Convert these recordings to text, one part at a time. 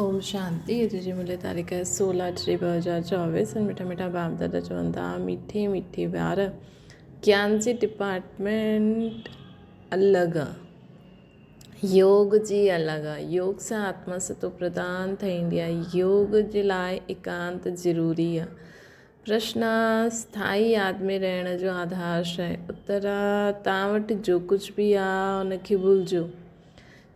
اوم شانتي اڄ جي ملي تاريخ 16 ٽي 2024 ۽ مٺا مٺا باپ دادا چون ٿا مٺي مٺي ٻار گيان جي ڊپارٽمينٽ الڳ آ يوگ جي الڳ آ يوگ سان آتما ستو پردان ٿيندي آ يوگ جي لاء ايڪانت ضروري آ پرشن اسٿائي ياد ۾ رهڻ جو آڌار ڇا آهي؟ اتر، توهان وٽ جو ڪجهه به آ ان کي ڀلجو.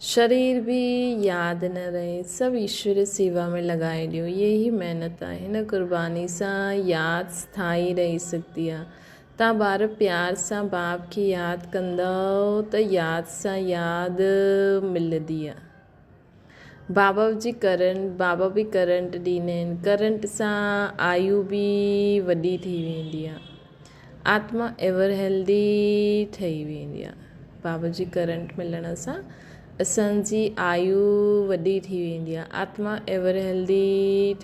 شرير به ياد نه رهي. سڀ ايشوري سيوا ۾ لڳائي ڏيو. اهي ئي محنت آهي. هن قرباني سان ياد اسٿائي رهي سگهندي آ. توهان ٻار پيار سان باپ کي ياد ڪندؤ ته ياد سان ياد ملندي آ. بابا جي ڪرنٽ بابا به ڪرنٽ ڏيندا آهن ڪرنٽ سان آيو به وڏي ٿي ويندي آهي آتما ايور هيلدي ٺهي ويندي آهي بابا جي ڪرنٽ ملڻ سان اسان جي آيو وڏي ٿي ويندي آهي آتما ايور هيلدي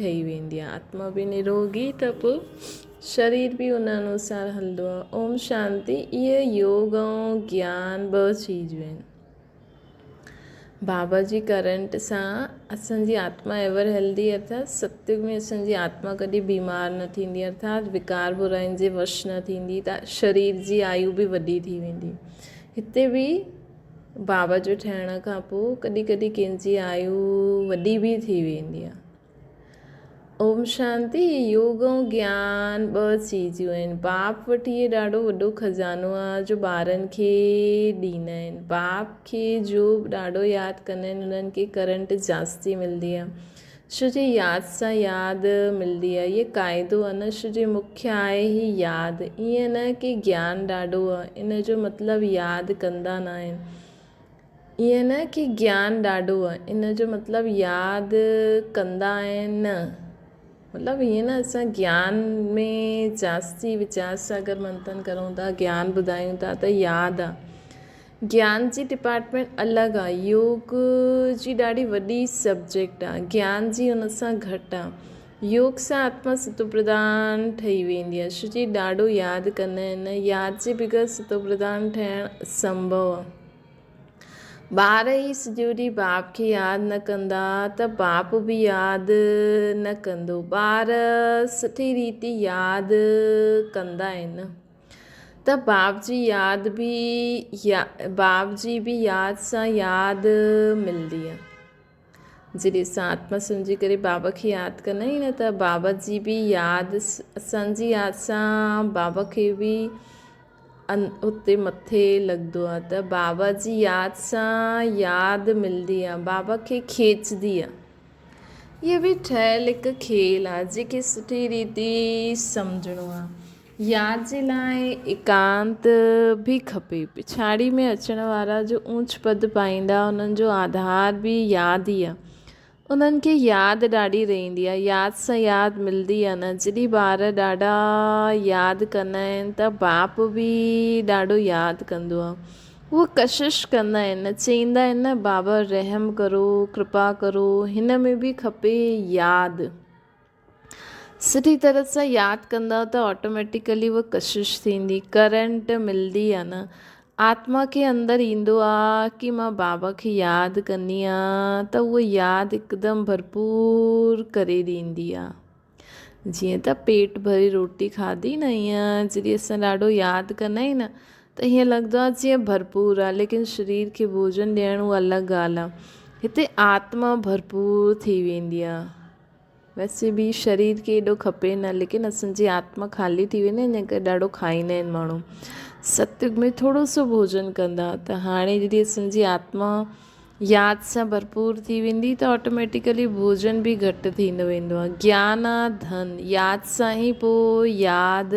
ٺهي ويندي آهي آتما به نروگي ته پوء شرير به ان انوسار هلندو آهي اوم شانتي اهي يوگ ۽ گيان ٻه چيزون آهن بابا جي ڪرنٽ سان اسان جي آتما ايور هيلدي ارٿات ستيگ ۾ اسان جي آتما ڪڏهن بيمار نه ٿيندي ارٿات وڪار براين جي وش نه ٿيندي ته شرير جي آيو به وڏي ٿي ويندي هتي به بابا جو ٺهڻ کان پوء ڪڏهن ڪڏهن ڪنهن جي آيو وڏي به ٿي ويندي آهي اوم شانتي يوگ ۽ گيان ٻه چيزون آهن باپ وٽ هيء ڏاڍو وڏو خزانو آهي جو ٻارن کي ڏيندا آهن باپ کي جو ڏاڍو ياد ڪندا آهن انهن کي ڪرنٽ جاستي ملندي آهي ڇو جي ياد سان ياد ملندي آهي هيء قاعدو آهي نه ڇو جي مکيه آهي هي ياد ائين نه ڪي گيان ڏاڍو آهي ان جو مطلب ياد ڪندا نه آهن ائين نه ڪي گيان ڏاڍو آ ان جو مطلب ياد ڪندا آهن نه مطلب ائين نه اسان گيان ۾ جاستي ويچار سان اگر منٿن ڪرون ٿا گيان ٻڌايون ٿا ته ياد آ گيان جي ڊپارٽمينٽ الڳ آ يوگ جي ڏاڍي وڏي سبجيڪٽ آ گيان جي ان سان گهٽ آ يوگ سان آتما ستوپرڌان ٺهي ويندي آ ڇو جي ڏاڍو ياد ڪندا آهن ياد جي بغير ستوپرڌان ٺهڻ اسنڀو آ ٻار ئي سڄو ڏينهن باپ کي ياد نه ڪندا ته باپ به ياد نه ڪندو. ٻار سٺي ريت ياد ڪندا آهن ته باپ جي ياد به باپ جي به ياد سان ياد ملندي آهي. جڏهن اسان آتما سمجهي ڪري بابا کي ياد ڪندا آهيون نه ته بابا جي به ياد اسان جي ياد سان بابا کي به اتي مٿي لڳندو آهي ته بابا جي ياد سان ياد ملندي آهي بابا کي کيچندي آهي اهو به ٺهيل هڪ کيل آهي جيڪي سٺي ريتي سمجهڻو آهي ياد جي لاء ايڪانت به کپي. پڇاڙي ۾ اچڻ وارا جو اونچ پد پائيندا انهن جو آڌار به ياد ئي آ. انهن کي ياد ڏاڍي رهندي آ. ياد سان ياد ملندي آ نه. جڏهن ٻار ڏاڍا ياد ڪندا آهن ته باپ به ڏاڍو ياد ڪندو آ. هو ڪشش ڪندا آهن نه چئيندا آهن نه بابا رحم ڪرو ڪرپا ڪرو هن ۾ به کپي ياد. سٺي طرح سان ياد ڪندؤ ته آٽوميٽيڪلي اها ڪشش ٿيندي ڪرنٽ ملندي آ نه آتما کي اندر ايندو آ ڪي مان بابا کي ياد ڪندي آ ته اها ياد هڪدم ڀرپور ڪري ڏيندي آ جيئن ته پيٽ ڀري روٽي کاڌي نه ائين جڏهن اسان ڏاڍو ياد ڪندا آهيون نه ته هيئن لڳندو آ جيئن ڀرپور آ ليڪن شرير کي ڀوڄن ڏيڻ اها الڳ ڳالهه آ هتي آتما ڀرپور ٿي ويندي آ ويسي به شرير کي ايڏو کپي نه ليڪن اسان جي آتما خالي ٿي ويندي ان ڪري ڏاڍو کائيندا آهن ماڻهو ستيگ ۾ ٿورو سو ڀوڄن ڪندا ته هاڻي جڏهن اسان جي آتما ياد سان ڀرپور ٿي ويندي ته آٽوميٽيڪلي ڀوڄن به گهٽ ٿيندو ويندو آهي گيان آ ڌن ياد سان ئي پوء ياد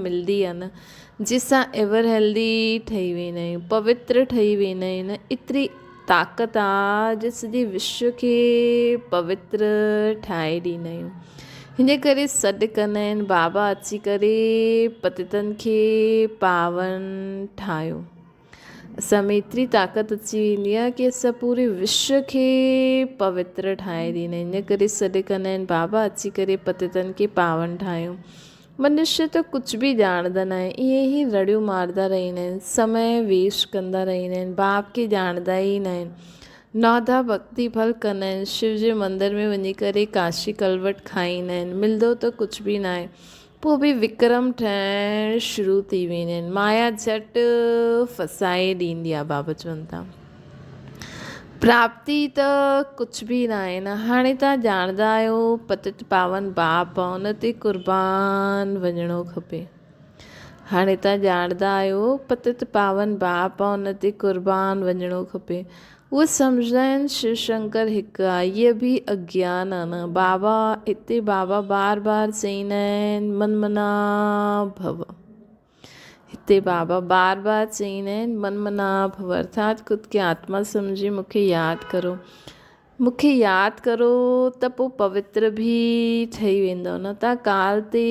ملندي آهي نه جنهن سان ايور هيلدي ٺهي ويندا آهيون پوتر ٺهي ويندا آهيون نه ايتري طاقت آ جو سڄي وشو کي پوتر ٺاهي ڏيندا آهيون. هن ڪري سڏ ڪندا آهن بابا اچي ڪري پتيتن کي پاون ٺاهيو. اسان ۾ ايتري طاقت اچي ويندي آ ڪي اسان پوري وشو کي پوتر ٺاهي ڏيندا آهيون. هن ڪري سڏ ڪندا آهن بابا اچي ڪري پتيتن کي پاون ٺاهيو. منشي ته ڪجهه به ڄاڻندا ناهن، ائين ئي رڙيون مارندا رهندا آهن، سمي ويش ڪندا رهندا آهن، باپ کي ڄاڻندا ئي ناهن. نوڌا ڀڳتي ڦل ڪندا آهن، شو جي مندر ۾ وڃي ڪري ڪاشي ڪلوٽ کائيندا آهن، ملندو ته ڪجهه به ناهي، پوء به وڪرم ٺهڻ شروع ٿي ويندا آهن، مايا جهٽ ڦسائي ڏيندي آهي، بابا چون ٿا پراپتي ته ڪجهه به ناهي نه، هاڻي توهان ڄاڻندا آهيو پتت پاون باپ آهي، ان تي قربان وڃڻو کپي. هاڻي توهان ڄاڻندا آهيو پتت پاون باپ آ ان تي قربان وڃڻو کپي. اهي سمجهندا آهن شو شنڪر هڪ آ. هيء به اگيان آ نه. بابا هتي بابا بار بار چئيندا آهن من منا ڀو. هتي بابا بار بار چئيندا آهن من منا ڀو ارٿات خود کي آتما سمجهي مون کي ياد ڪرو. مون کي ياد ڪرو ته پوء پوتر به ٺهي ويندؤ نه ته ڪال تي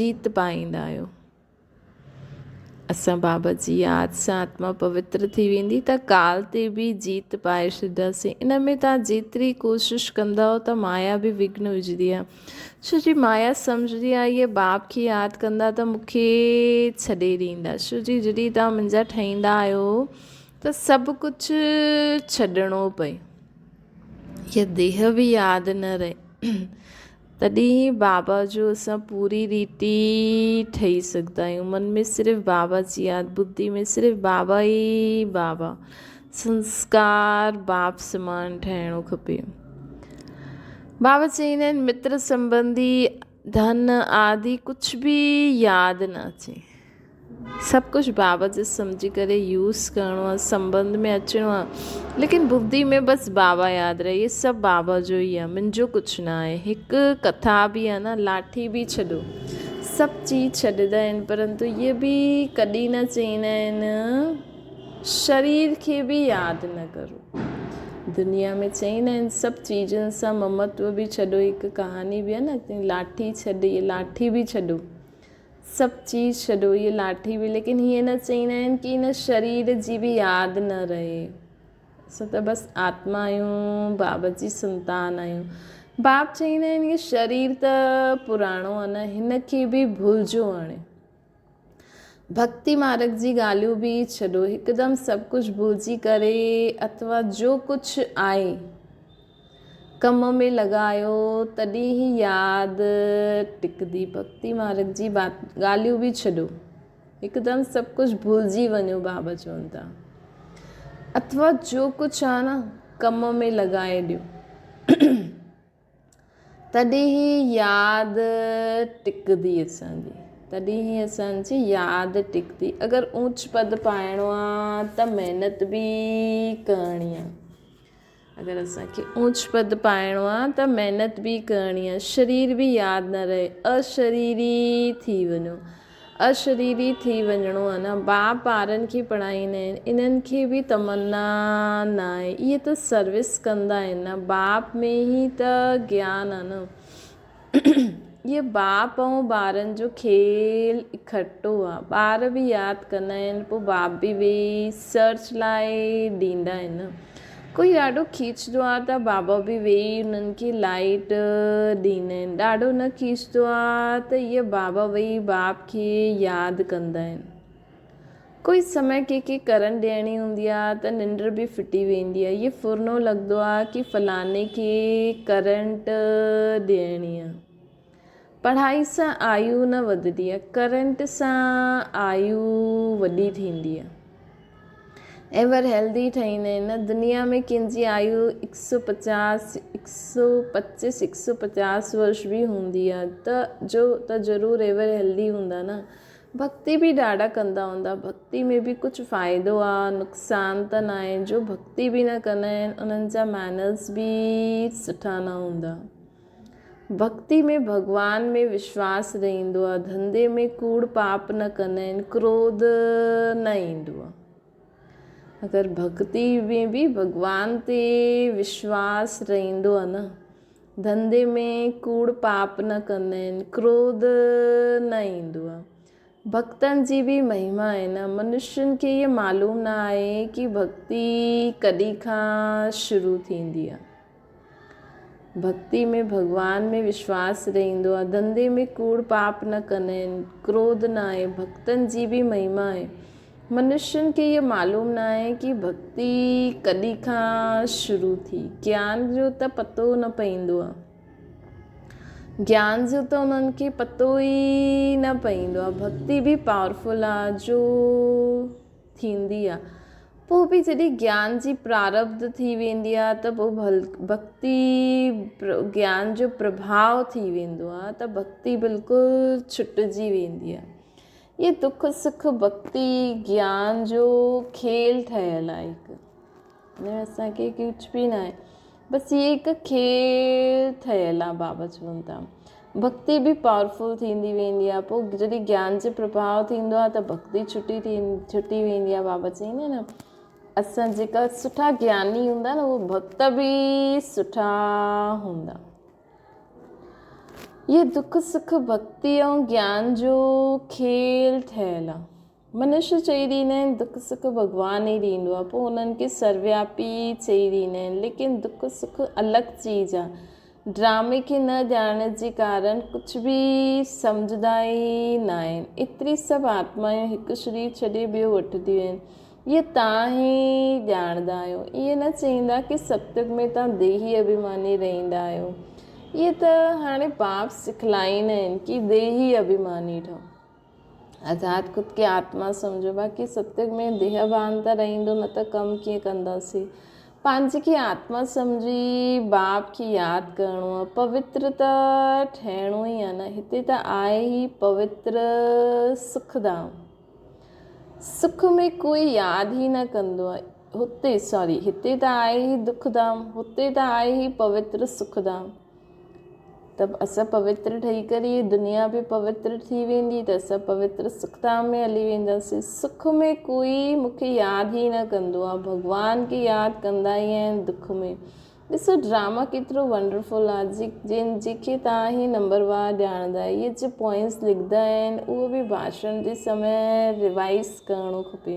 جيت پائيندا آهيو. اسان بابا جي ياد سان آتما پوتر ٿي ويندي ته ڪال تي به جيت پائي ڇڏينداسين. ان ۾ توهان جيتري ڪوشش ڪندؤ ته مايا به وگهن وجهندي آهي. ڇو جي مايا سمجهندي آهي اهي باپ کي ياد ڪندا ته مون کي ڇڏي ڏيندا. ڇو جي جڏهن توهان منهنجا ٺهيندا آهيو ته سڀ ڪجهه ڇڏڻو پئي. هيء ديهه به ياد نه رهي. تڏهن بابا جو اسان پوري ريتي ٺهي سگهندا آهيون. من ۾ صرف بابا جي ياد، ٻڌي ۾ صرف بابا ئي بابا. سنسڪار باپ سمان ٺهڻو کپي. بابا چئيندا آهن متر سنبنڌي ڌن آدي ڪجهه به ياد نه اچي. سڀ ڪجهه بابا جو سمجهي ڪري يوز ڪرڻو آهي سنبنڌ ۾ اچڻو آهي ليڪن ٻڌي ۾ بس بابا ياد رهي هي سڀ بابا جو ئي آهي منهنجو ڪجهه نه آهي هڪ ڪٿا به آهي نه لاٺي به ڇڏو سڀ چيز ڇڏيندا آهن پرنتو اهي به ڪڏهن نه چئيندا آهن شرير کي به ياد نه ڪرو دنيا ۾ چئيندا آهن سڀ چيزن سان ممتو به ڇڏو هڪ ڪهاني به آهي نه لاٺي ڇڏ لاٺي به ڇڏو سڀ چيز ڇڏو هيء لاٺي به ليڪن هيئن نه چئيندا آهن ڪي هن شرير جي به ياد نه رهي. اسان ته بس آتما آهيون، باب جي سنتان آهيون. باب چئيندا آهن ڪي شرير ته پراڻو آهي نه هن کي به ڀلجو هاڻي. ڀڳتي مارگ جي ڳالهيون به ڇڏو هڪدم سڀ ڪجهه ڀلجي ڪري اٿوا جو ڪجهه آهي. ڪم ۾ لڳايو تڏهن ئي ياد ٽڪندي. ڀڳتي مارگ جي ڳالهيون به ڇڏو. هڪدم سڀ ڪجهه ڀلجي وڃو بابا چون ٿا. اٿوا جو ڪجهه آ نه ڪم ۾ لڳائي ڏيو. تڏهن ئي ياد ٽڪندي اسان جي. تڏهن ئي اسان جي ياد ٽڪندي. اگر اونچ پد پائڻو آ ته محنت به ڪرڻي آ. اگر اسان کي اونچ پد پائڻو آ ته محنت به ڪرڻي آ، شرير به ياد نه رهي، اشريري ٿي وڃو، اشريري ٿي وڃڻو آ نه، باپ ٻارن کي پڙهائيندا آهن، انهن کي به تمنا ناهي، اهي ته سروس ڪندا آهن نه، باپ ۾ ئي ته گيان آ نه. اهي باپ ۽ ٻارن جو کيل اڪٺو آ. ٻار به ياد ڪندا آهن پوء باپ به ويهي سرچ لاء ڏيندا آهن. ڪوئي ڏاڍو کيچندو آ ته بابا به ويهي انهن کي لائيٽ ڏيندا آهن. ڏاڍو نه کيچندو آ ته اهي بابا ويهي باپ کي ياد ڪندا آهن. ڪوئي سمي ڪنهن کي ڪرنٽ ڏيڻي هوندي آ ته ننڊ به ڦٽي ويندي آ. هيء ڦرنو لڳندو آ ڪي فلاڻي کي ڪرنٽ ڏيڻي آ. پڙهائي سان آيو نه وڌندي آ، ڪرنٽ سان آيو وڏي ٿيندي آ. ايور هيلدي ٺهيندا آهن نه دنيا ۾ ڪنهن جي آيو هڪ سو پچاس، هڪ سو پچيس، هڪ سو پچاس ورش به هوندي آ ته جو ته ضرور ايور هيلدي هوندا نه. ڀڳتي به ڏاڍا ڪندا هوندا. ڀڳتي ۾ به ڪجهه فائدو آ نقصان ته ناهي. جو ڀڳتي به نه ڪندا آهن انهن جا مينرز به سٺا نه هوندا. ڀڳتي ۾ ڀڳوان ۾ وشواس رهندو آ. ڌنڌي ۾ ڪوڙ پاپ نه ڪندا آهن. ڪروڌ نه ايندو آ. اگر ڀڳتي ۾ به ڀڳوان تي وشواس رهندو آ نه ڌنڌي ۾ ڪوڙ پاپ نه ڪندا آهن، ڪروڌ نه ايندو آهي. ڀڳتن جي به مهما آهي نه، منشين کي اهي معلوم نه آهي ڪي ڀڳتي ڪڏهن کان شروع ٿيندي آهي. ڀڳتي ۾ ڀڳوان ۾ وشواس رهندو آهي، ڌنڌي ۾ ڪوڙ پاپ نه ڪندا آهن، ڪروڌ نه آهي، ڀڳتن جي به مهما آهي. منشين کي اهو معلوم ناهي ڪي ڀڳتي ڪڏهن کان شروع ٿي. گيان جو ته پتو نه پئيندو آ. گيان جو ته انهن کي پتو ئي نه پئيندو آ. ڀڳتي به پاورفل آ جو ٿيندي آ. پوء به جڏهن گيان جي پراربڌ ٿي ويندي آ ته پوء ڀڳتي گيان جو پرڀاء ٿي ويندو آ ته ڀڳتي بلڪل ڇٽجي ويندي آ. اهي دک سک ڀڳتي گيان جو کيل ٺهيل آهي هڪ ان ۾ اسان کي ڪجهه به ناهي بس هي هڪ کيل ٺهيل آهي بابا چون ٿا ڀڳتي به پاورفل ٿيندي ويندي آهي پوء جڏهن گيان جو پرڀاء ٿيندو آهي ته ڀڳتي ڇٽي ٿي ڇٽي ويندي آهي بابا چئيندا آهن نه اسان جيڪا سٺا گياني هوندا نه اهي ڀڳت به سٺا هوندا. اهي دک سک ڀڳتي ۽ گيان جو کيل ٺهيل آ. منش چئي ڏيندا آهن دک سک ڀڳوان ئي ڏيندو آ پوء انهن کي سروياپي چئي ڏيندا آهن ليڪن دک سک الڳ چيز آ. ڊرامي کي نه ڄاڻڻ جي ڪارڻ ڪجهه به سمجهندا ئي ناهن. ايتري سڀ آتمايون هڪ شرير ڇڏي ٻيو وٺنديون آهن. اهي توهان ئي ڄاڻندا آهيو. ائين نه چئيندا ڪي ستيگ ۾ توهان ديهي اڀيماني رهندا آهيو. اهي ته هاڻي باپ سکلائيندا آهن ڪي ديهي اڀيماني ٺهو. آزاد خود کي آتما سمجهو. باقي ستيگ ۾ ديهه ڀان ته رهندو نه ته ڪم ڪيئن ڪنداسين. پنهنجي کي آتما سمجهي باپ کي ياد ڪرڻو آهي. پوتر ته ٺهڻو ئي آهي نه. هتي ته آهي ئي پوتر سک ڌام. سک ۾ ڪوئي ياد ئي نه ڪندو آهي. هتي سوري هتي ته آهي ئي دک ڌام، هتي ته آهي ئي پوتر سک ڌام. ته اسان پوتر ٺهي ڪري هي دنيا به پوتر ٿي ويندي ته اسان پوتر سک ڌام ۾ هلي وينداسين. سک ۾ ڪوئي مون کي ياد ئي نه ڪندو آهي. ڀڳوان کي ياد ڪندا ئي آهن دک ۾. ڏسو ڊراما ڪيترو ونڊرفل آ جن جيڪي توهان هي نمبر وار ڄاڻندا آهيو اهي جو پوائنٽس لکندا آهن اهو به ڀاشڻ جي سمي ريوائز ڪرڻو کپي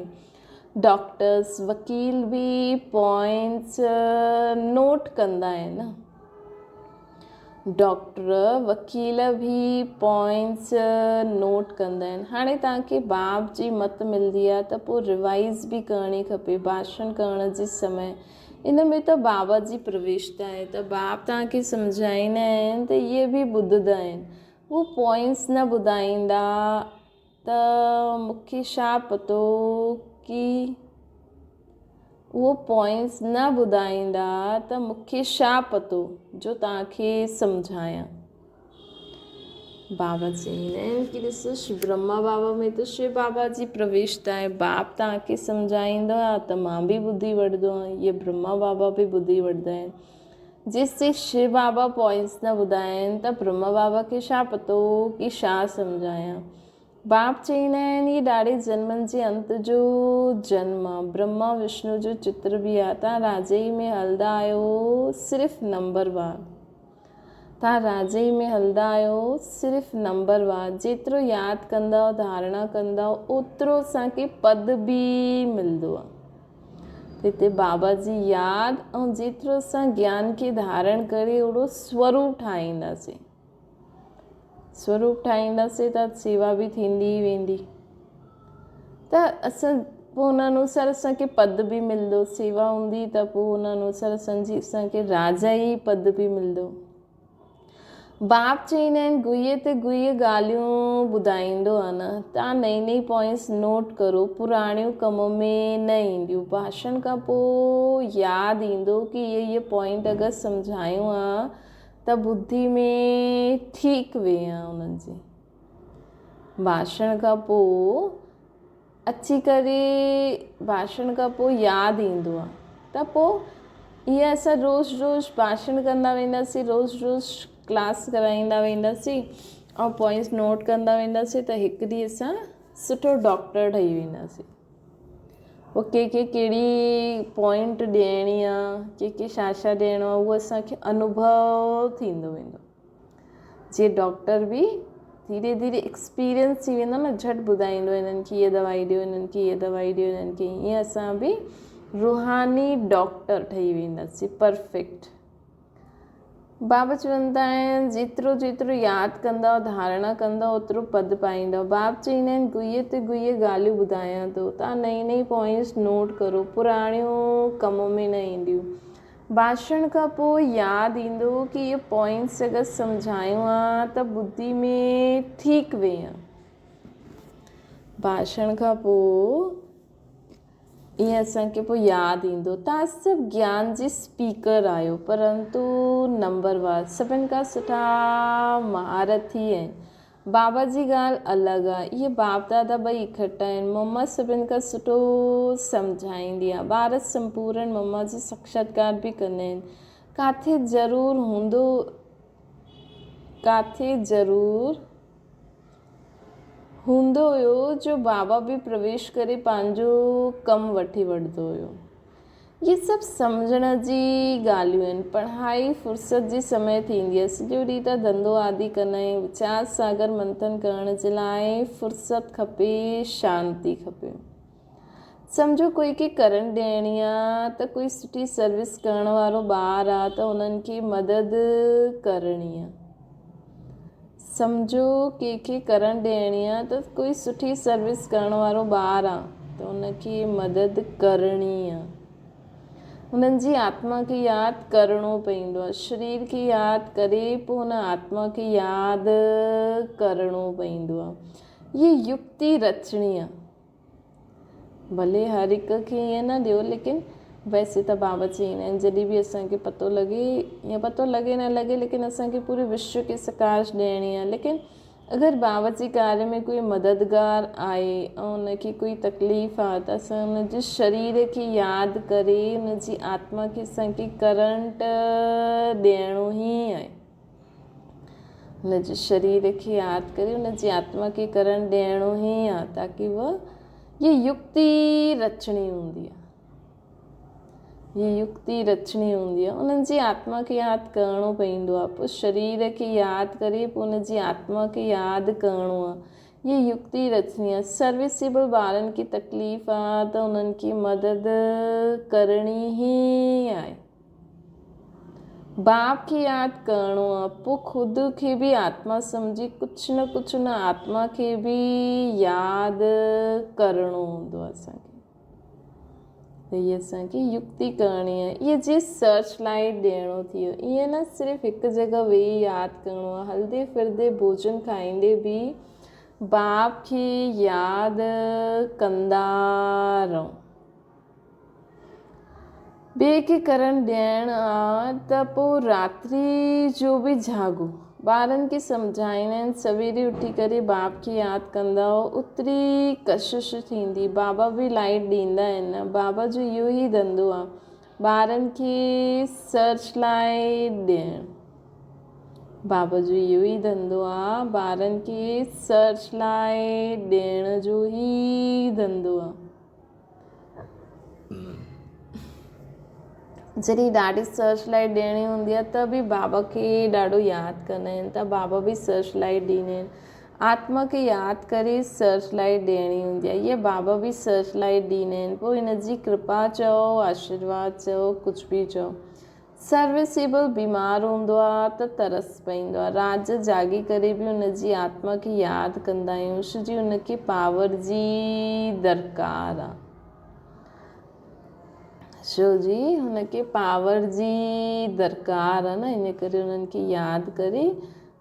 ڊاڪٽرس وڪيل به پوائنٽس نوٽ ڪندا آهن نه ڊاڪٽر وڪيل به پوائنٽس نوٽ ڪندا آهن هاڻي توهان کي باب جي مت ملندي آهي ته پوء ريوائز به ڪرڻي کپي ڀاشڻ ڪرڻ جي سمي ان ۾ ته بابا جي پرويشتا آهي ته باب توهان کي سمجهائيندا آهن ته اهي به ٻڌندا آهن. هو پوائنٽس نه ٻڌائيندا ته مون کي ڇا پتو ڪي اهو پوائنٽس نه ٻڌائيندا ته مون کي ڇا پتو جو توهان کي سمجهايان. بابا چئيندا آهن ڪي ڏسو برهما بابا ۾ ته شو بابا جي پرويشتا آهي باپ توهان کي سمجهائيندو آهي ته مان به ٻڌي وٺندو آهيان اهي برهما بابا به ٻڌي وٺندا آهن جيستائين شو بابا پوائنٽس نه ٻڌائين ته برهما بابا کي ڇا پتو ڪي ڇا سمجهايان باپ چئيندا آهن هي ڏاڍي جنمن جي انت جو جنم آهي برهما وشنو جو چتر به آهي توهان راجئي ۾ هلندا آهيو صرف نمبر وار توهان راجئي ۾ هلندا آهيو صرف نمبر وار جيترو ياد ڪندؤ ڌارڻا ڪندؤ اوترو اسان کي پد به ملندو آهي هتي بابا جي ياد ۽ جيترو اسان گيان کي ڌارڻ ڪري اوڙو سوروپ ٺاهينداسين سوروپ ٺاهينداسين ته سيوا به ٿيندي ئي ويندي ته اسان پوء ان انوسار اسان کي پد به ملندو، سيوا هوندي ته پوء ان انوسار اسان جي اسان کي راجا ئي پد به ملندو. باپ چئيندا آهن گوئي تي گوئي ڳالهيون ٻڌائيندو آ نه تان نئين نئين پوائنٽس نوٽ ڪرو پراڻيون ڪم ۾ نه اينديون ڀاشڻ کان پوء ياد ايندو ڪي اهي اهي پوائنٽ اگر سمجهايون ها ته ٻڌي ۾ ٺيڪ ويهي ها انهن جي. ڀاشڻ کان پوء اچي ڪري ڀاشڻ کان پوء ياد ايندو آهي ته پوء ائين اسان روز روز ڀاشڻ ڪندا وينداسين روز روز ڪلاس ڪرائيندا وينداسين ۽ پوائنٽس نوٽ ڪندا وينداسين ته هڪ ڏينهن اسان سٺو ڊاڪٽر ٺهي وينداسين پوء ڪنهن کي ڪهڙي پوائنٽ ڏيڻي آهي ڪنهن کي ڇا ڇا ڏيڻو آهي اهو اسان کي انوڀو ٿيندو ويندو. جي ڊاڪٽر به ڌيري ڌيري ايڪسپيرينس ٿي ويندو نه جهٽ ٻڌائيندو هنن کي هيء دوائي ڏيو هنن کي هيء دوائي ڏيو هنن کي ائين اسان به روحاني ڊاڪٽر ٺهي وينداسين پرفيڪٽ. باب چوندا آهن، جيترو جيترو ياد ڪندؤ، ڌارڻا ڪندؤ، اوترو پد پائيندؤ. باب چئيندا آهن، گوئي تي گوئي ڳالهيون ٻڌايان ٿو، توهان نئين نئين پوائنٽس نوٽ ڪرو، پراڻيون ڪم ۾ نه اينديون. ڀاشڻ کان پوء ياد ايندو ڪي اهي پوائنٽس اگر سمجهايون ها ته ٻڌي ۾ ٺيڪ ويهي ها. ڀاشڻ کان پوء ائين اسان کي پوء ياد ايندو. توهان سڀ گيان جي اسپيڪر آهيو پرنتو نمبر وار سڀن کان سٺا مهارٿي آهن. بابا جي ڳالهه الڳ آ. اهي باپ دادا ٻئي اڪٺا آهن. مما سڀن کان سٺو سمجهائيندي آ. ٻار سمپورن مما جو ساکشاتڪار به ڪندا آهن. ڪاٿي ضرور هوندو ڪاٿي ضرور هوندو هيو جو بابا به پرويش ڪري پنهنجو ڪم وٺي وٺندو هيو. اهي سڀ سمجهڻ جي ڳالهيون آهن. پڙهائي فرصت جي سمي ٿيندي آهي. سڄو ڏينهن ته ڌنڌو آدي ڪندا آهيون. ويچار ساگر منٿن ڪرڻ جي لاء فرصت کپي، شانتي کپي. سمجهو ڪوئي کي ڪرنٽ ڏيڻي آ ته ڪوئي سٺي سروس ڪرڻ وارو ٻار آ ته انهن کي مدد ڪرڻي آ. سمجهو ڪنهن کي ڪرنٽ ڏيڻي آ ته ڪوئي سٺي سروس ڪرڻ وارو ٻار آ ته ان کي مدد ڪرڻي آ. انهن جي آتما کي ياد ڪرڻو پوندو آ. شرير کي ياد ڪري پوء ان آتما کي ياد ڪرڻو پوندو آ. هي يڪتي رچڻي آ. ڀلي هر هڪ کي ائين نه ڏيو ليڪن ويسي ته بابا چئيندا آهن جڏهن به اسان کي پتو لڳي يا پتو لڳي نه لڳي ليڪن اسان کي پوري وشو کي سڪاش ڏيڻي آهي ليڪن اگر بابا جي ڪاري ۾ ڪوئي مددگار آهي ۽ ان کي ڪوئي تڪليف آهي ته اسان ان جي شرير کي ياد ڪري ان جي آتما کي اسان کي ڪرنٽ ڏيڻو ئي آهي. هن جي شرير کي ياد ڪري ان جي آتما کي ڪرڻ ڏيڻو ئي آ تاڪي هوء هي يڪتي رچڻي هوندي آ هي يڪتي رچڻي هوندي آ انهن جي آتما کي ياد ڪرڻو پوندو آ پوء شرير کي ياد ڪري پوء ان جي آتما کي ياد ڪرڻو آ هي يڪتي رچڻي آ سروسيبل ٻارن کي تڪليف آ ته انهن کي مدد ڪرڻي ئي آهي. باپ کي ياد ڪرڻو آ پوء خود کي به آتما سمجهي ڪجهه نه ڪجهه ان آتما کي به ياد ڪرڻو هوندو آ اسان کي ته هي اسان کي يڪتي ڪرڻي آ اهي جي سرچ لائيٽ ڏيڻو ٿي ويو ائين نه صرف هڪ جڳهه ويهي ياد ڪرڻو آ هلندي ڦرندي ڀوڄن کائيندي به باپ کي ياد ڪندا رهون. ٻئي کي ڪرڻ ڏيڻ آ ته پوء راتري جو به جهاڳو. ٻارن کي سمجهائيندا آهن سويري اٿي ڪري باپ کي ياد ڪندا اوتري ڪشش ٿيندي. بابا به لائيٽ ڏيندا آهن نه. بابا جو اهو ئي ڌنڌو آ ٻارن کي سرچ لائيٽ ڏيڻ. بابا جو اهو ئي ڌنڌو آ ٻارن کي سرچ لائيٽ ڏيڻ جو ئي ڌنڌو آ. جڏهن ڏاڍي سرچ لائيٽ ڏيڻي هوندي آهي ته به بابا کي ڏاڍو ياد ڪندا آهن ته بابا به سرچ لائيٽ ڏيندا آهن آتما کي ياد ڪري سرچ لائيٽ ڏيڻي هوندي آهي اها بابا به سرچ لائيٽ ڏيندا آهن پوء هن جي ڪرپا چئو آشيرواد چئو ڪجهه به چئو سروسيبل بيمار هوندو آ ته ترس پئيندو آ. رات جو جاڳي ڪري به ان جي آتما کي ياد ڪندا آهيون ڇو جي ان کي پاور جي درڪار آ. ڇو جي هن کي پاور جي درڪار آ نه ان ڪري انهن کي ياد ڪري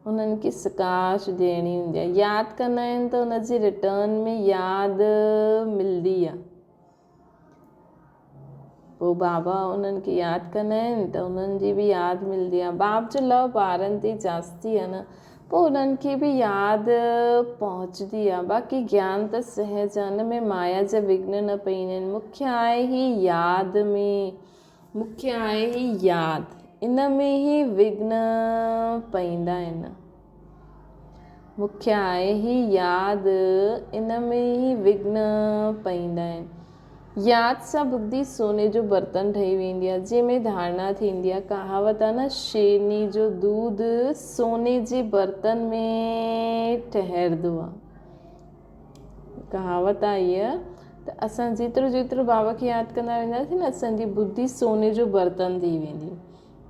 انهن کي سڪاش ڏيڻي هوندي آ. ياد ڪندا آهن ته ان جي ريٽرن ۾ ياد ملدي آ. پوء بابا انهن کي ياد ڪندا آهن ته انهن جي به ياد ملندي آهي. باپ جو لو ٻارن تي جاستي آهي نه پوء انهن کي به ياد پهچندي آهي. باقي گيان ته سهج آهي ان ۾ مايا جا وگهن نه پئيندا آهن. مکيه آهي هي ياد ۾ مکيه آهي هي ياد ان ۾ ئي وگهن پئيندا آهن. مکيه آهي هي ياد، ان ۾ ئي وگهن پئيندا آهن. ياد سان ٻڌي سوني جو برتن ٺهي ويندي آهي، جنهن ۾ ڌارڻا ٿيندي آهي. ڪهاوت آهي نه شيرني جو دوڌ سوني جي برتن ۾ ٺهردو آهي. ڪهاوت آهي هيء ته اسان جيترو جيترو بابا کي ياد ڪندا وينداسين نه اسان جي ٻڌي سوني جو برتن ٿي ويندي.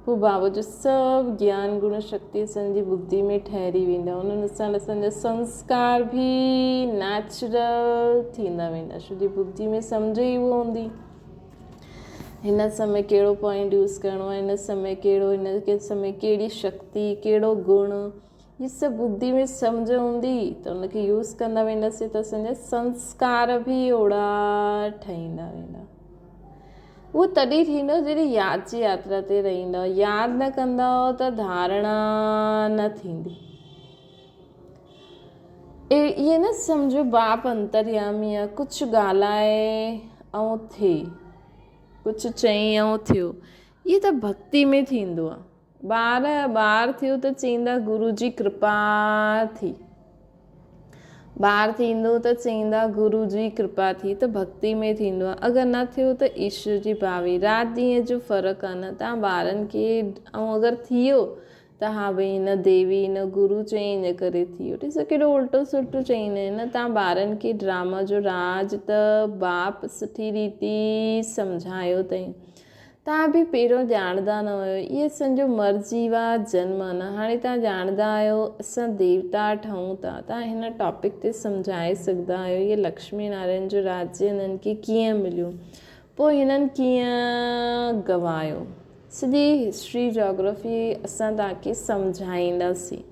پوء بابا جو سڀ گيان گڻ شڪتي اسان جي ٻڌي ۾ ٺهري ويندا. انهن سان اسان جا سنسڪار به نيچرل ٿيندا ويندا، ڇو جي ٻڌي ۾ سمجهه ئي اهو هوندي. هن سمي ڪهڙو پوائنٽ يوز ڪرڻو آهي، هن سمي ڪهڙو، هن سمي ڪهڙي شڪتي، ڪهڙو گڻ، هي سڀ ٻڌي ۾ سمجهه هوندي ته ان کي يوز ڪندا وينداسين ته اسان جا سنسڪار به اوڙا ٺهيندا ويندا. اهو تڏهن ٿيندو جڏهن ياد جي ياترا تي رهندو. ياد نه ڪندؤ ته ڌارڻا نه ٿيندي. ائين نه سمجهو باپ انتريامي آ، ڪجهه ڳالهائي ۽ ٿئي، ڪجهه چئي ۽ ٿيو. اهي ته ڀڳتي ۾ ٿيندو آ. ٻار ٻار ٿيو ته چئيندا گرو جي ڪرپا ٿي. ٻار ٿيندو ته چئيندا گرو جي ڪرپا ٿي ته ڀڳتي ۾ ٿيندو آهي. اگر نه ٿيو ته ايشور جي ڀاوي. رات ڏينهن جو فرق آهي نه تان ٻارن کي ۽ اگر ٿيو ته ها ڀئي هن ديوي هن گرو چئي ان ڪري ٿيو. ڏسو ڪيڏو الٽو سلٽو چئيندا آهن نه تان ٻارن کي ڊراما جو راج ته باپ سٺي ريتي سمجهايو اٿئي. توهان به پهريون ڄاڻندا نه هيو. اهي اسان جو مرضي وا جنم آ نه. هاڻي توهان ڄاڻندا آهيو اسان ديوتا ٺهون ٿا. توهان هن ٽاپڪ تي سمجهائي سگهندا آهيو اهي لڪشمي نارائڻ جو راجيه هنن کي ڪيئن مليو. پوء هنن ڪيئن گوايو. سڄي هسٽري جاگرافي اسان توهان کي سمجهائينداسين.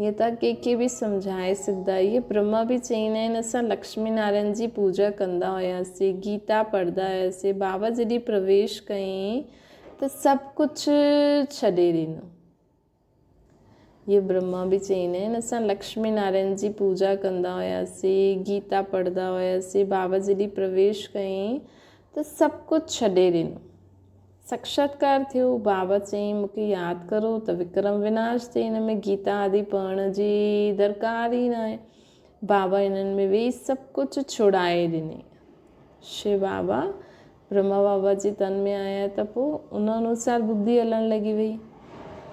ائين ته ڪنهن کي به سمجهائي سگهندا. اهي برهما به چئيندا آهن اسان لڪشمي نارائڻ جي پوڄا ڪندا هياسين، گيتا پڙهندا هياسين، بابا جڏهن پرويش ڪيائين ته سڀ ڪجهه ڇڏي ڏنو. اهي برهما به چئيندا آهن اسان لڪشمي نارائڻ جي پوڄا ڪندا هياسين، گيتا پڙهندا هياسين، بابا جڏهن پرويش ڪيائين ته سڀ ڪجهه ڇڏي ڏنو. ساڪشاتڪار ٿيو. بابا چيائين، مون کي ياد ڪرو ته وڪرم وناش ٿئي، هن ۾ گيتا آدي پڙهڻ جي درڪار ئي ناهي. بابا هنن ۾ ويهي سڀ ڪجهه ڇڙائي ڏني. شو بابا برهما بابا جي تن ۾ آيا ته پوء ان انوسار ٻڌي هلڻ لڳي وئي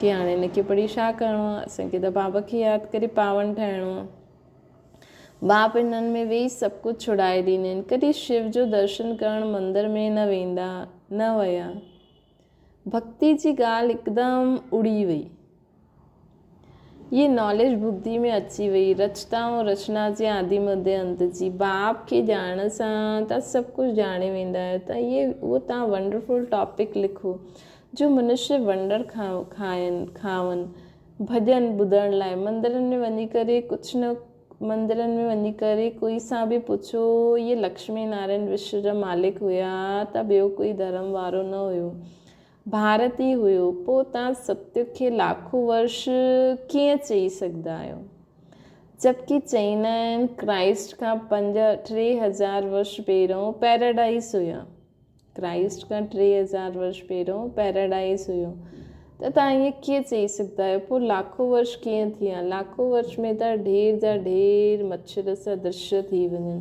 ڪي هاڻي هن کي پڙهي ڇا ڪرڻو آهي، اسان کي ته بابا کي ياد ڪري پاون ٺاهڻو آهي. باپ انهن ۾ ويهي سڀ ڪجهه ڇڙائي ڏيندين. ڪڏهن شو جو درشن ڪرڻ مندر ۾ نه ويندا، نه ويا. ڀڳتي جي ڳالهه هڪدم اڙي وئي. هيء ناليج ٻڌي ۾ اچي وئي. رچتا ۽ رچنا جي آدي مڌي انت جي. باپ کي ڄاڻڻ سان توهان سڀ ڪجهه ڄاڻي ويندا آهيو. ته اهو توهان ونڊرفل ٽاپڪ لکو جو منشي ونڊر کائن کاون. ڀڄن ٻڌڻ لاء مندرن ۾ وڃي ڪري ڪجهه نه مندرن ۾ وڃي ڪري ڪوئي سان به پڇو اهي لڪشمي نارائڻ وشو جا مالڪ هيا ته ٻيو ڪوئي ڌرم وارو نه هيو ڀارت ئي هيو پوء تان ستيوگ کي لاکو ورش ڪيئن چئي سگهندا آهيو جبڪه چئيندا آهن ڪرائسٽ کان پنج 3000 ورش پهريون پيراڊائس هيا. ڪرائسٽ کان 3000 ورش پهريون پيراڊائيز هيو ته توهان ائين ڪيئن چئي سگهندا آهيو؟ پوء لاکو ورش ڪيئن ٿيا؟ لاکو ورش ۾ ته ڍير جا ڍير مڇر سان درشيه ٿي وڃن.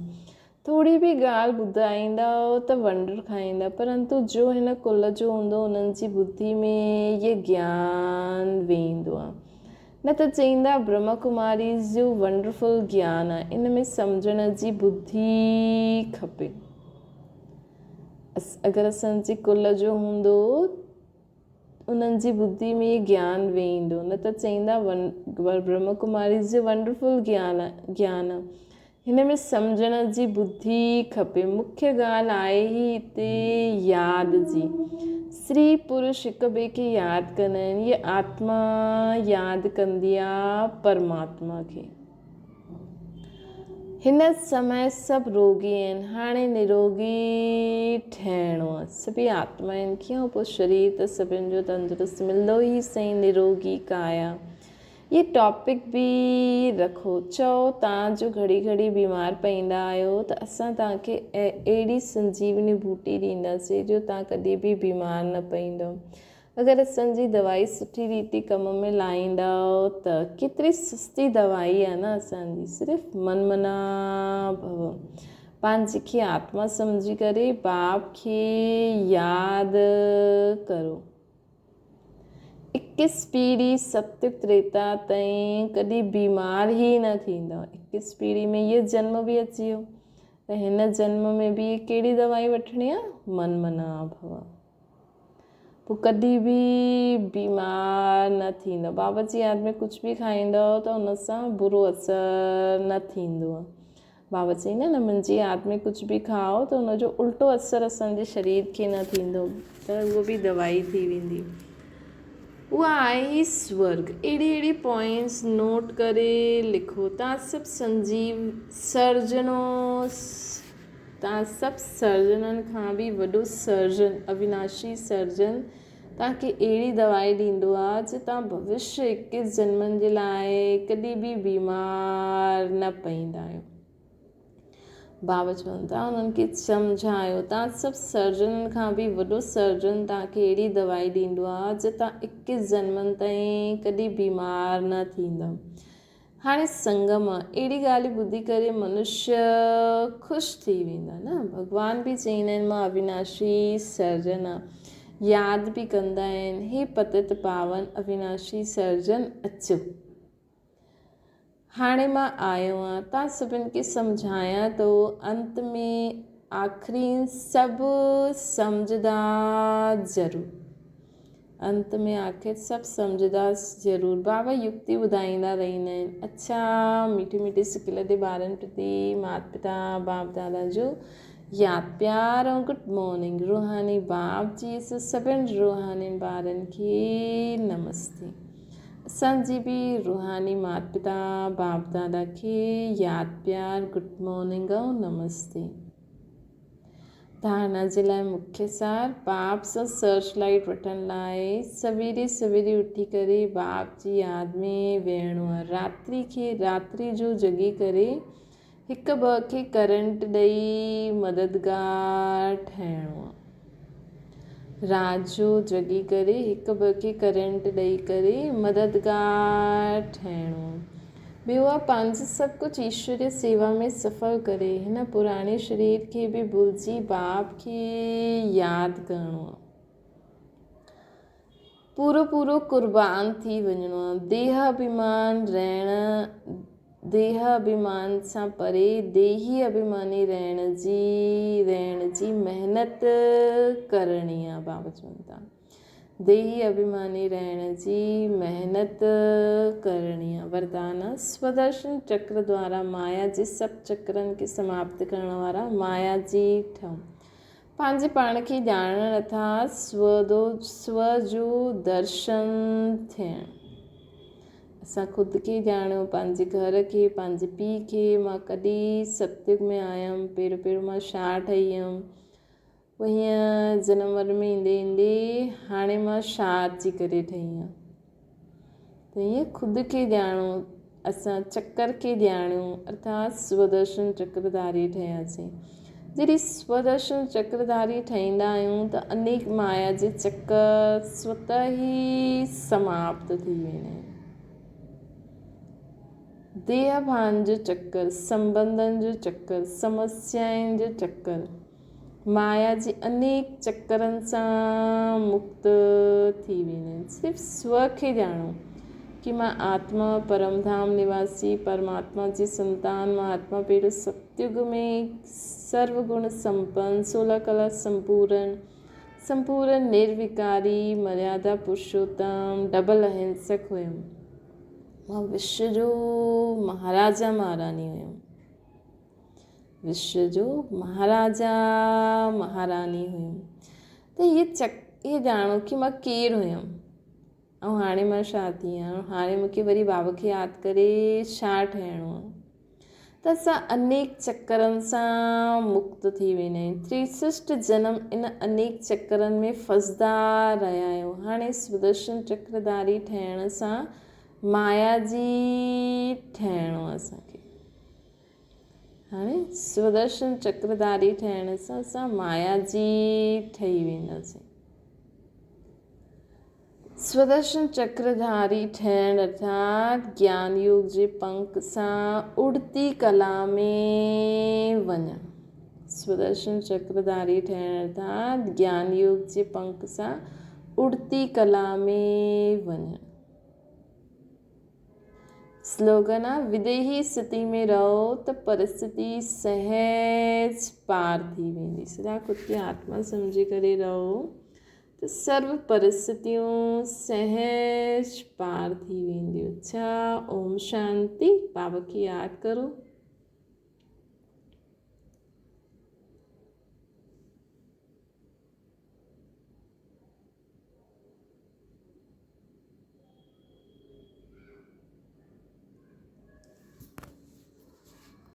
ٿوري به ڳالهه ٻڌائيندؤ ته ونڊر کائيندا. پرنتو جو هن ڪل جو هوندو انهن جي ٻڌي ۾ اهي گيان ويندو آهي. نه ته چئيندا برهما ڪماريز جو ونڊرفل گيان آهي. ان ۾ سمجهڻ جي ٻڌي کپي. اگر اسان جي ڪل جو هوندو انهن جي ٻڌي ۾ گيان ويندو نه ته چئيندا برهما ڪماريز جو ونڊرفل گيان گيان هن ۾ سمجهڻ جي ٻڌي کپي. مکيه ڳالهه آهي ئي هتي ياد جي. استري پرش هڪ ٻئي کي ياد ڪندا آهن. هيء آتما ياد ڪندي آ پرماتما کي. هن سمي سڀ روڳي آهن، هاڻي نروڳي ٺهڻو آهي. سڀئي آتمائن کي ۽ پوء شرير ته سڀن جو تندرست ملندو ئي سهي نروڳي ڪايا. هي ٽاپڪ به رکو. چئو توهان جو گهڙي گهڙي بيمار پئيندا آهيو ته اسان توهان کي اهڙي سنجيوني ٻوٽي ڏينداسين جو توهان ڪڏهن به بيمار نه پئيندؤ. اگر اسان جي دوائي سٺي ريتي ڪم ۾ لائيندؤ ته ڪيتري سستي دوائي آهي نه اسان جي صرف من منا ڀو پنهنجي کي آتما سمجهي ڪري باپ کي ياد ڪرو. اڪيس پيڙهي ستيوگ تريتا تائين ڪڏهن بيمار ئي نه ٿيندؤ. اڪيس پيڙهي ۾ هيء جنم به اچي ويو ته هن جنم ۾ به ڪهڙي دوائي وٺڻي آهي من منا ڀو. پوء ڪڏهن به بيمار نه ٿيندؤ. بابا جي ياد ۾ ڪجهه به کائيندؤ ته ان سان برو اثر نه ٿيندو. بابا چئيندا نه منهنجي ياد ۾ ڪجهه به کائو ته ان جو الٽو اثر اسان جي شرير کي نه ٿيندو ته اهو به دوائي ٿي ويندي. اها آهي ئي سورگ. اهڙي اهڙي پوائنٽس نوٽ ڪري لکو. تان سڀ سنجيو سرجنو توهان سڀ سرجنن کان به وڏو سرجن، اويناشي سرجن، توهان کي اهڙي دوائي ڏيندو آهي جو توهان ڀوشيه ايڪيس جنمن جي لاء ڪڏهن به بيمار نه پئيندا آهيو. بابا چون ٿا انهن کي سمجهايو توهان سڀ سرجنن کان به وڏو سرجن توهان کي اهڙي دوائي ڏيندو آهي جو توهان ايڪيس جنمن تائين ڪڏهن بيمار نه ٿيندؤ. هاڻي سنگم اهڙي ڳالهه ٻڌي ڪري منشيه خوش ٿي ويندا نه. ڀڳوان به چئيندا آهن مان اويناشي سرجن آهيان. ياد به ڪندا آهن هي پتت پاون اويناشي سرجن اچو. هاڻي مان آيو آهيان تان سڀن کي سمجهايان ٿو انت ۾ آخرين سڀ سمجهندا ضرور. انت ۾ آخر سڀ سمجهداس ضرور. بابا يڪتي ٻڌائيندا رهندا آهن. اڇا ميٺي ميٺي سڪل تي ٻارن پرتي مات پتا باپ دادا جو ياد پيار ۽ گڊ مارننگ روحاني باپ جي سڀن روحانين ٻارن کي نمستي. اسان جي به روحاني مات پتا باپ دادا کي ياد پيار گڊ مارننگ ۽ نمستي. ڌارڻا جي لاء مکيه سار، باپ سان سرچ لائيٽ وٺڻ لاء سويري سويري اٿي ڪري باپ جي ياد ۾ ويهڻو آهي. راتري کي راتري جو جڳي ڪري هڪ ٻه کي ڪرنٽ ڏئي مددگار ٺهڻو آهي. رات جو جڳي ڪري هڪ ٻه کي ڪرنٽ ڏئي ڪري مددگار ٺهڻو آهي. ٻيو آ پنهنجو سڀ ڪجهه ايشوريه سيوا ۾ سڦل ڪري هن پراڻي شرير کي به ڀلجي باپ کي ياد ڪرڻو آ. پورو پورو قربان ٿي وڃڻو آ. ديهه اڀيمان رهڻ ديهه اڀيمان سان پري ديهي اڀيماني رهڻ جي رهڻ جي محنت ڪرڻي آ بابا چون ٿا. ديهي اڀيماني رهڻ جي محنت ڪرڻي آ. وردان، سودرشن چڪر دوارا مايا جي سڀ چڪرن کي سماپت ڪرڻ وارا مايا جي ٺهون. پنهنجي پاڻ کي ڄاڻڻ ارٿات سو جو درشن ٿيڻ. اسان خود کي ڄاڻيو، پنهنجي گهر کي، پنهنجي پيء کي، مان ڪڏهن ستيگ ۾ آيم، پهريون پهريون مان ڇا ٺهي هيم. پوء هيئن جنم ور ۾ ايندي ايندي هاڻي مان ڇا اچي ڪري ٺهي آهيان. ته هيئن خود کي ڄاڻو، اسان چڪر کي ڄاڻيون ارٿات سودرشن چڪرڌاري ٺهياسين. جڏهن سودرشن چڪرڌاري ٺهيندا آهيون ته انيڪ مايا جي چڪر سوته ئي سماپت ٿي ويندا آهن. ديهه ڀان جو چڪر، سنبنڌن جو چڪر، سمسيائن جو چڪر، مايا جي انيڪ چڪرن سان مڪت ٿي ويندا آهن. صرف سو کي ڄاڻو ڪي مان آتما پرم ڌام نواسي پرماتما جي سنتان مان آتما پهريون ستيگ ۾ سرو گڻ سمپن سولهه ڪلا سمپورن سمپورن نروڪاري مريادا پرشوتم ڊبل اهنسڪ هيم مان وشو جو مهاراجا مهاراني هيم. وشو جو مهاراجا مهاراني هيم ته هي چڪ هي ڄاڻو ڪي مان ڪير هيم ۽ هاڻي مان ڇا ٿي آهيان هاڻي مونکي وري بابا کي ياد ڪري ڇا ٺهڻو آهي ته اسان انيڪ چڪرن سان مڪت ٿي ويندا آهيون تريسشٽ جنم ان انيڪ چڪرن ۾ ڦسدا رهيا آهيون هاڻي سودرشن چڪرڌاري ٺهڻ سان مايا جي ٺهڻو اسانکي هاڻي سودرشن چڪرڌاري ٺهڻ سان اسان مايا جي ٺهي وينداسين. سودرشن چڪرڌاري ٺهڻ ارٿات گيان يوگ جي پنک سان اڙتي ڪلا ۾ وڃڻ. سودرشن چڪرڌاري ٺهڻ ارٿات گيان يوگ جي پنک سان اڙتي ڪلا ۾ وڃڻ. سلوگن آ وديهي ستي ۾ رهو ته پرستتي سهج پار ٿي ويندي. سدا خود کي آتما سمجهي ڪري رهو ته ته سرو پرسٿتيون سهج پار ٿي وينديون. اڇا اوم شانتي. بابا کي ياد ڪرو.